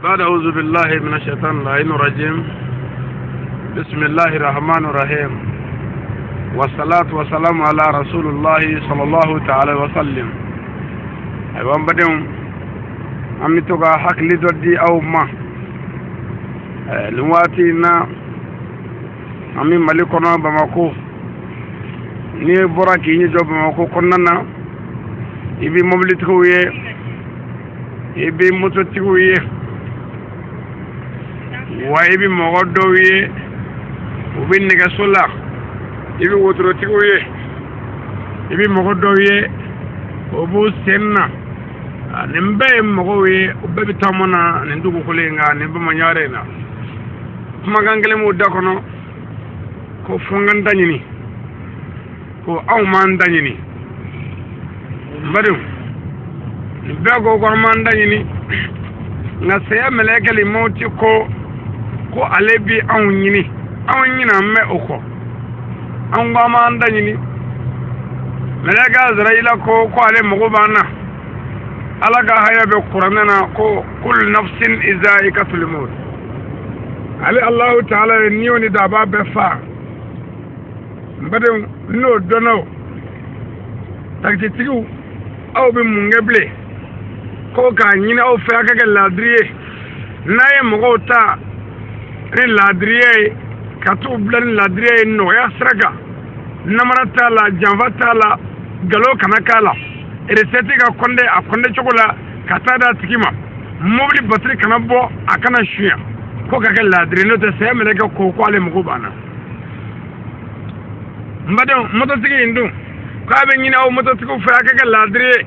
بعد أعوذ بالله من الشيطان اللعين الرجيم بسم الله الرحمن الرحيم والصلاة والسلام على رسول الله صلى الله تعالى وسلم. Ayiwa, n badenw, an bɛ to ka hakili dɔ di aw ma nin waati in na. An bɛ Mali kɔnɔ, Bamako. N'i bɔra k'i ɲɛ jɔ Bamako kɔnɔna na, i bɛ mobilitigiw ye, i bɛ mototigiw ye, wa i bɛ mɔgɔ dɔw ye, u bɛ nɛgɛso la. I bɛ wotorotigiw ye, i bɛ mɔgɔ dɔw ye, o b'u sen na. Nin bɛɛ ye mɔgɔw ye, u bɛɛ bɛ taama na nin dugukolo in kan, nin Bamaɲare in na. Kumakan kelen b'u da kɔnɔ ko fo n ka n ta ɲini, ko anw m'an ta ɲini. N badenw, nin bɛɛ ko an m'an ta ɲini, nka saya mɛlɛkɛli mawti ko ale bi anw ɲini. Anw ɲina an bɛ o kɔ, an ko an m'an ta ɲini. Mɛlɛkɛ Azarayila ko ale mago b'an na. Ala ka haya bɛ Kuranɛ na ko kul nafsin izaikatul maut. Ale Alahu Taala ye ni o ni da, a b'a bɛɛ fa. N badenw, n'o dɔnna, o takisitigiw, aw bɛ mun kɛ bilen? Ko k'a ɲini aw fɛ, a ka kɛ laadiri ye. N'a ye mɔgɔw ta ni laadiriya ye, ka t'u bila ni laadiriya ye nɔgɔya sira kan, namara t'a la, janfa t'a la, nkalon kana k'a la, recette ka kɔnde a kɔnde cogo la ka taa d'a tigi ma, mobili batiri kana bɔ, a kana sunya, ko ka kɛ laadiri. N'o tɛ, saya mɛlɛkɛ ko ale mago b'an na. N badenw, mototigi in dun k'a bɛ ɲini aw mototigiw fɛ, a ka kɛ laadiri ye,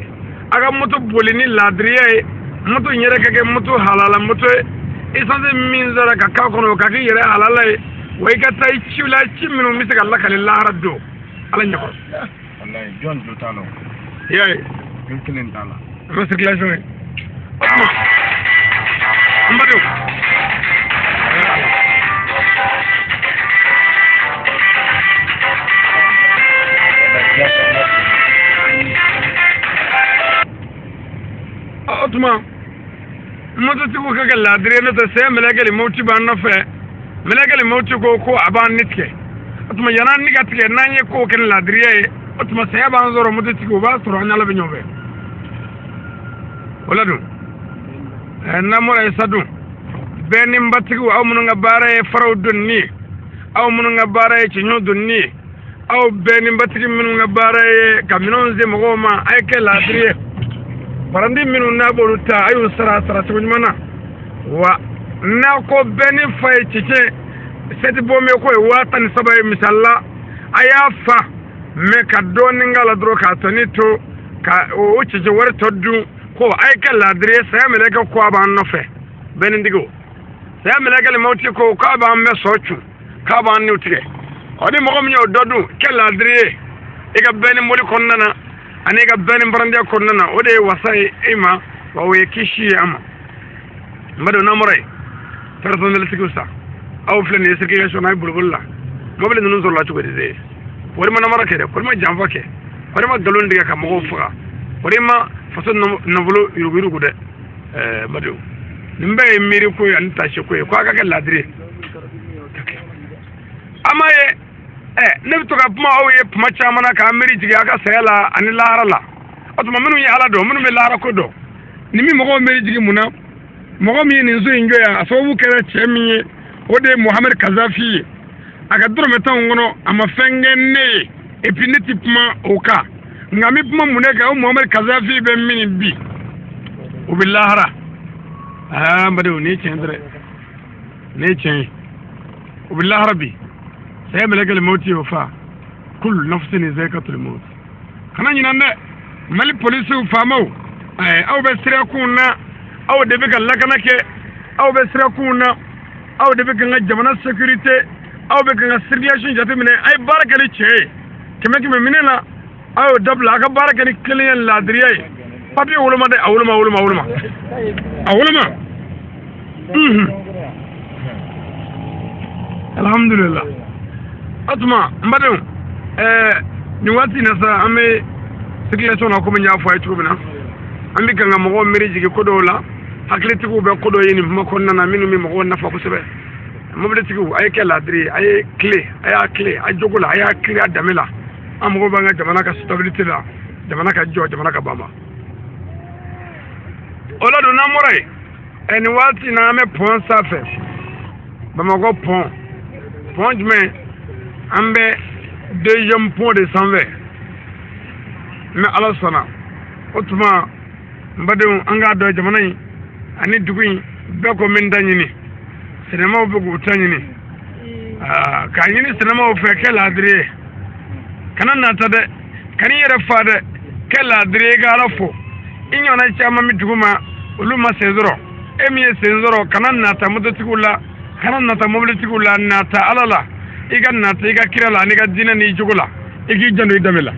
a ka moto boli ni laadiriya ye, moto in yɛrɛ ka kɛ moto halala moto ye, essence min sara ka k'a kɔnɔ, o ka k'i yɛrɛ halala ye, wa i ka taa i ci la, ci minnu bɛ se ka lakale lahara don Ala ɲɛkɔrɔ. Wallahi, jɔn jo t'a la o. I y'a ye. Jo kelen t'a la. An bɛ circulation ye. O tuma, n badenw, o tuma mototigiw ka kɛ laadiri ye, n'o tɛ saya mɛlɛkɛli mawuti b'an nɔfɛ. Mɛlɛkɛli mawuti ko a b'an ni tigɛ. O tuma, yan'an ni ka tigɛ, n'an ye kow kɛ ni laadiriya ye, o tuma saya b'an sɔrɔ, mototigiw, o b'a sɔrɔ an n'Ala bɛ ɲɔgɔn fɛ. O la dun, n'an bɔra yen sa dun, bɛɛ ni batigiw, aw minnu ka baara ye faraw donni ye, aw minnu ka baara ye cɛncɛnw donni ye, aw bɛɛ ni batigi minnu ka baara ye ka minɛnw se mɔgɔw ma, a ye kɛ laadiri ye. Parandi minnu n'a b'olu ta, a y'u sara saracogo ɲuman na. Wa n'a ko bɛɛ ni fa ye cɛncɛn sɛti bɔnbɛ ko ye 13,000 ye misali la, a y'a fa mɛ ka dɔɔnin k'a la dɔrɔn k'a tɔni to ka o cɛncɛn wari tɔ dun. Ko a ye kɛ laadiri ye. Saya mɛlɛkɛ ko a b'an nɔfɛ, bɛɛ ni tigiw. Saya mɛlɛkɛ mawuti ko k'a b'an bɛɛ sɔ cun, k'a b'an niw tigɛ. Ɔ, ni mɔgɔ min y'o dɔ dun, kɛ laadiri ye i ka bɛɛ ni mori kɔnɔna na ani i ka bɛɛ ni barandiya kɔnɔna na. O de ye wasa ye e ma, wa o ye kisi ye an ma. N badenw, n'an bɔra yen, personneltigiw sa, aw filɛ nin ye circulation na, a ye boliboli la, mobili ninnu sɔrɔla cogo di de? Wari ma namara kɛ dɛ, wari ma janfa kɛ, wari ma nkalon tigɛ ka mɔgɔw faga, wari ma faso nafolo yuruguyurugu dɛ. N badenw, nin bɛɛ ye miiri ko ye ani tasi ko ye, ko a ka kɛ laadiri ye. An m'a ye ne bɛ to ka kuma aw ye tuma caman na k'an miiri jigin a ka saya la ani lahara la. O tuma, minnu ye Ala dɔn, minnu bɛ lahara ko dɔn, nin bɛ mɔgɔw miiri jigin mun na? Mɔgɔ min ye nin so in jɔ yan, a sababu kɛra cɛ min ye, o de ye Muhamadu Kazafi ye. A ka dɔrɔmɛ tanw kɔnɔ, a ma fɛn kɛ ne ye, et puis ne ti kuma o kan, nka n bɛ kuma mun de kan? O Muhamadu Kazafi bɛ min bi, o bɛ lahara. Aa, n badenw, nin ye tiɲɛ dɛ, nin ye tiɲɛ ye, o bɛ lahara bi. Saya mɛlɛkɛli mawuti y'o fa, kul nafsin zaikatul maut. Kana ɲinan dɛ, Mali polisiw, faamaw, aw bɛ sirakun na, aw de bɛ ka lakana kɛ, aw bɛ sirakun na, aw de bɛ ka n ka jamana sécurité, aw bɛ ka n ka circulation jateminɛ. A ye baara kɛ ni tiɲɛ ye, kɛmɛ kɛmɛ minɛ na, a y'o dabila, a ka baara kɛ ni kelenya ni laadiriya ye. Papiye woloma dɛ, a woloma, woloma, woloma, a woloma. Alhamdulillah. O tuma, n badenw, nin waati in na sa, an bɛ circulation na, komi n y'a fɔ a ye cogo min na, an bɛ kan ka mɔgɔw miiri jigin ko dɔw la. Hakilitigiw bɛ ko dɔ ye nin kuma kɔnɔna na minnu bɛ mɔgɔw nafa kosɛbɛ. Mobilitigiw, a ye kɛ ladiri ye, a ye tile, a y'a tile a jogo la, a y'a tile a danbe la. An mago b'an ka jamana ka stabilité la, jamana ka jɔ, jamana ka banba. O la don n'an bɔra yen, nin waati in na an bɛ pɔn sanfɛ, Bamakɔ pɔn. Pɔn jumɛn? An bɛ deuxième pont de sanfɛ. Ni Ala sɔnna, o tuma n badenw, an k'a dɔn jamana in ani dugu in bɛɛ ko min ta ɲini, sinamaw bɛ k'u ta ɲini. K'a ɲini sinamaw fɛ, kɛ laadiri ye, kana nata dɛ, kan'i yɛrɛ fa dɛ, kɛ laadiri ye, ka Ala fo. I ɲɔgɔnna caman bɛ dugu ma, olu ma sen sɔrɔ. E min ye sen sɔrɔ, kana nata mototigiw la, kana nata mobilitigiw la, nata Ala la, i ka nata i ka kira la, ani ka diinɛ n'i jogo la, i k'i janto i danbe la.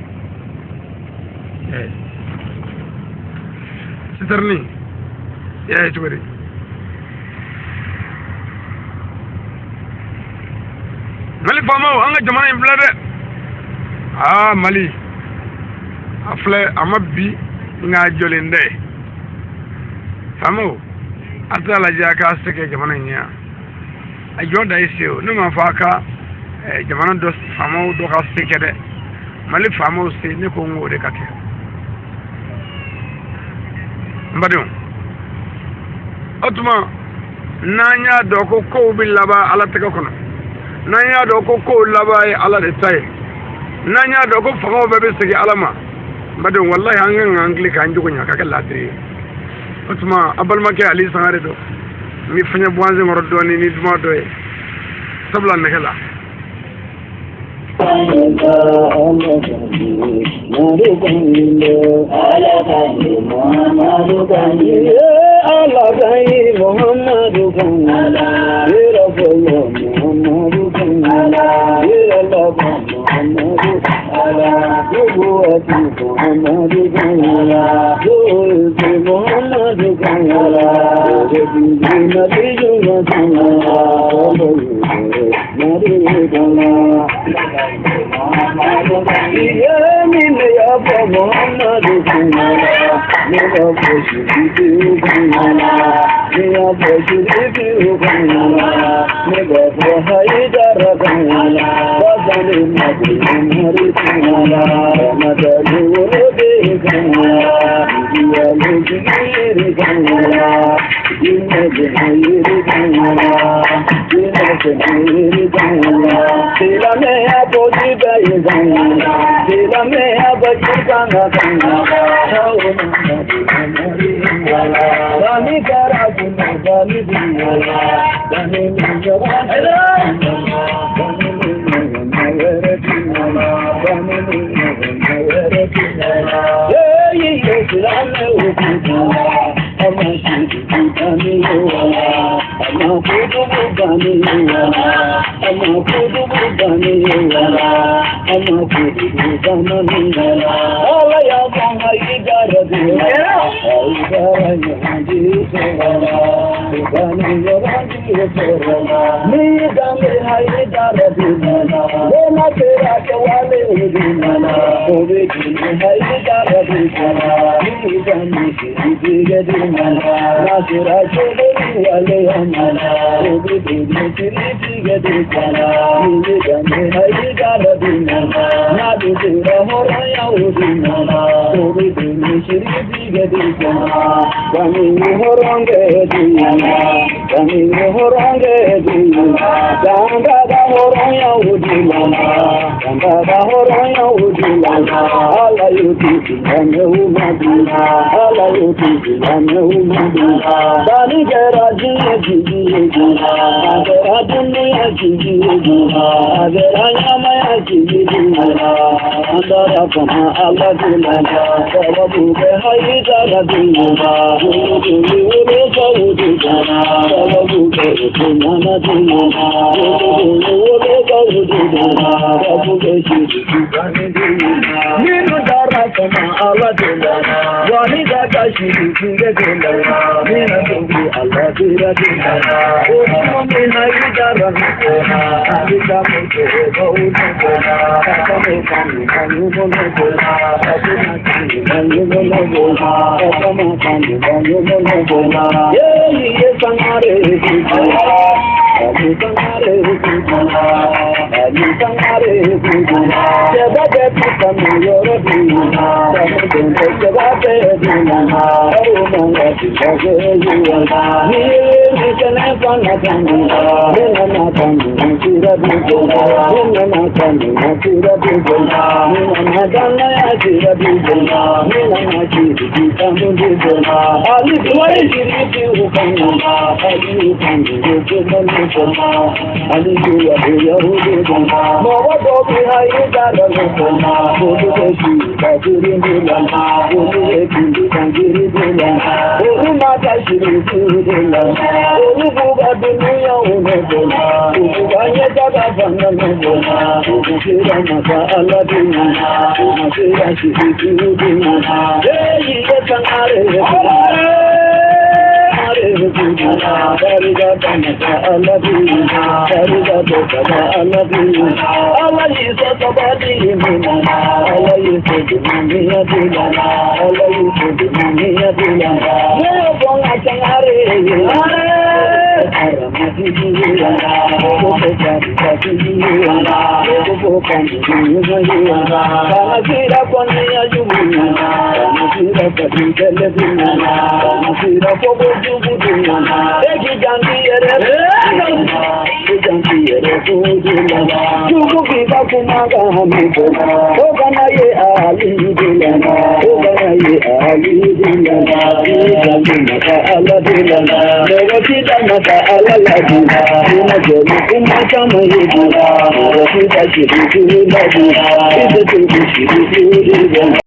Sitɛrini i y'a ye cogo di? Mali faamaw, an ka jamana in filɛ dɛ. Aa, Mali a filɛ, a ma bi nka a jɔlen tɛ. Faamaw, a t'a lajɛ a k'a se kɛ jamana in ye yan. A jɔ da i se o. Ne m'a fɔ a ka jamana dɔ faamaw dɔ ka se kɛ dɛ. Mali faamaw se, ne ko n k'o de ka kɛ. N badenw, o tuma n'an y'a dɔn ko kow bɛ laban Ala tɛgɛ kɔnɔ, n'an y'a dɔn ko kow laban ye Ala de ta ye, n'an y'a dɔn ko fangaw bɛɛ bɛ segin Ala ma, n badenw, walahi an kan k'an tilen k'an jogo ɲa ka kɛ laadiri ye. O tuma a balimakɛ Ali Sangare don. N bɛ fiɲɛ bɔ an senkɔrɔ dɔɔnin ni duman dɔ ye, sabula nɛgɛ la.